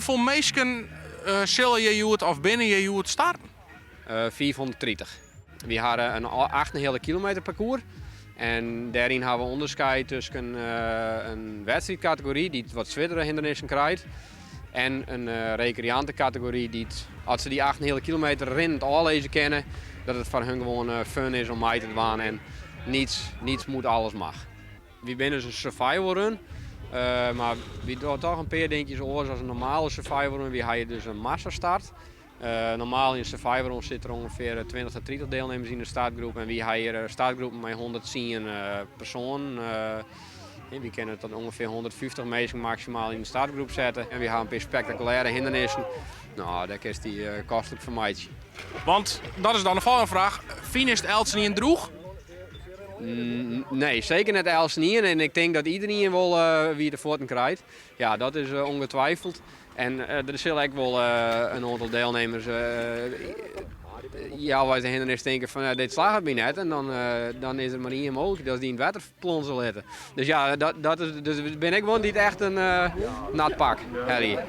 Hoefolle minsken sille hjir hjoed of binne hjir hjoed starten? 530. Wy hawwe in 8,5 kilometer parkoers. En dêryn hawwe we ûnderskied tusken in wedstriidkategory dy't wat swierdere hindernissen krijt en in rekreantekategory dy't, as se dy 8,5 kilometer rinnend ôflizze kinne, dat it foar hun gewoan fun is om mei te dwaan en niets, niets moet, alles mag. Wy binne dus in survival run, mar wy dogge toch in pear dinkjes oars as in normale survival run. Wy hawwe dus in massastart. Normaal yn in survival run sit der ûngefear 20 tot 30 dielnimmers yn de startgroep en wy hawwe hjir startgroepen mei 110 persoanen. Wy kinne tot ûngefear 150 minsken maksimaal yn de startgroep sette. En wy hawwe in pear spektakulêre hindernissen. No, dêr kinst dy kostlik fermeitsje. Want dat is dan de folgjende fraach. Finisht eltsenien drûch? Nee, seker net eltsenien. En ik tink dat iderien wol wiete fuotten krijt. Ja, dat is ongetwijfeld. En der sil ek wol in oantal dielnimmers healweis de hindernis tinke fan dit slagget my net. En dan is der mar ien mooglikheid, dat is dy yn it wetter plonze litte. Dus ja, dat is, dus der binne ek guon dy't echt in nat pak helje.